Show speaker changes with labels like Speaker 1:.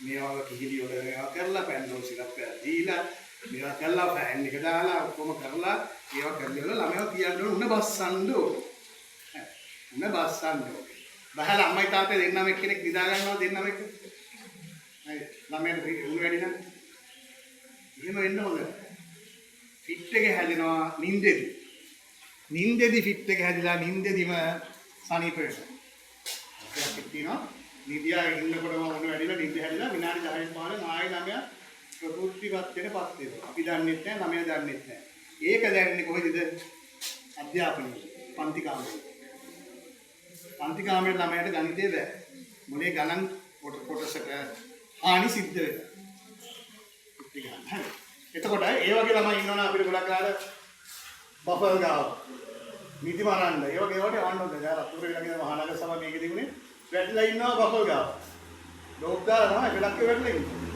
Speaker 1: මේවා කිහිලි වල මේවා කරලා, පැන්ඩෝල් සිරප් එකක් දීලා, මේවා කරලා, ෆෑන් එක දාලා, ඔක්කොම කරලා, ඒවා කරලා ඉවරලා ළමයාව තියන්න ඕන, උණ බස්සන්න ඕන. උණ බස්සන්න ඕන. බහලා අම්මයි තාත්තයි දෙන්නම එක්කෙනෙක් නිදා ගන්නවා දෙන්නම එක. හරි, ළමයාට උණ වැඩි නම් එහෙම වෙන්න හොඳ නැහැ. ෆිට් එක හැදෙනවා නින්දෙදි. නින්දෙදි ෆිට් එක හැදිලා නින්දෙදිම සනීප වෙනවා. එකක් තියෙනවා, නිදියා ඉන්නකොටම උණ වැඩිලා නින්ද හැදිලා විනාඩි 10න් 15න් ආයෙ ළමයා ප්‍රකෘතිවත් වෙන පත් වෙනවා. අපි දන්නෙත් නැහැ, ළමයා දන්නෙත් නැහැ. ඒක දැනෙන්නේ කොහෙද? අධ්‍යාපනයේ, පන්ති කාමරේ. පන්ති කාමරේ ළමයාට ගණිතේ බෑ. මොලේ ගණන් කොටසක හානි සිද්ධ වෙනවා. ඉතින් ගන්න. හරි. එතකොට ඒ වගේ ළමයි ඉන්නවනම් අපිට ගොඩක් වෙලාවට බෆල් ගාව නිදි මරන්න ඒ වගේ ඒවාට යවන්න හොඳයි. දැන් රත්නපුර ළඟ මහානගර සභාව මේකේ තිබුණේ වැටිලා ඉන්නවා බෆල් ගාව. ඩෝක් දාලා තමයි වෙලක්ක වැටිලා ඉන්නේ.